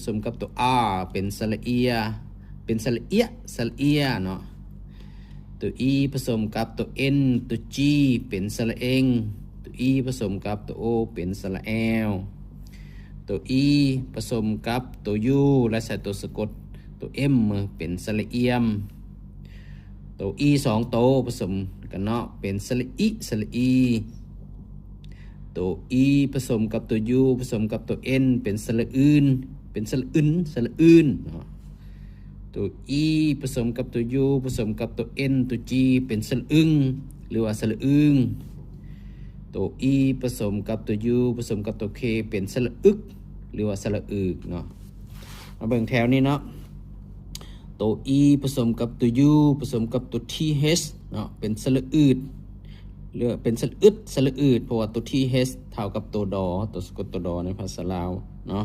ສົມກັບຕົວ R ເປັນສະຫຼະເອຍ ເປັນສະຫຼະເອຍ ສະຫຼະເອຍເນາະ. ຕົວ E ປະສົມກັບຕົວ N ຕົວ G ເປັນສະຫຼະເອງ ຕົວ E ປະສົມກັບຕົວ O ເປັນສະຫຼະແອວ ຕົວ E ປະສົມກັບຕົວ U ແລະໃສ່ຕົວສະກົດຕົວ M ເປັນສະຫຼະອຽມ. ຕົວ E ສອງໂຕປະສົມກັນເນາະ ເປັນສະຫຼະອິ ສະຫຼະອີ. ຕົວ E ປະສົມກັບຕົວ U ປະສົມກັບຕົວ N ເປັນສະຫຼະອື່ນ ເປັນສະຫຼະອື່ນ ສະຫຼະອື່ນເນາະ. ຕົວ E ປະສົມກັບຕົວ U ປະສົມກັບຕົວ N ຕົວ G ເປັນສະຫຼະອຶງ ຫຼືວ່າສະຫຼະອຶງ. ຕົວ E ປະສົມກັບຕົວ U ປະສົມກັບຕົວ K ເປັນສະຫຼະອຶກ ຫຼືວ່າສະຫຼະອຶກເນາະ. ມາເບິ່ງແຖວນີ້ເນາະ ຕົວ E ປະສົມກັບຕົວ U ປະສົມກັບຕົວ T H ເນາະ ເປັນສະຫຼະອືດ ຫຼືເປັນສະຫຼະອຶດ ສະຫຼະອືດ ເພາະວ່າຕົວ T H ເທົ່າກັບຕົວດໍ ຕົວສະກົດຕົວດໍໃນພາສາລາວເນາະ.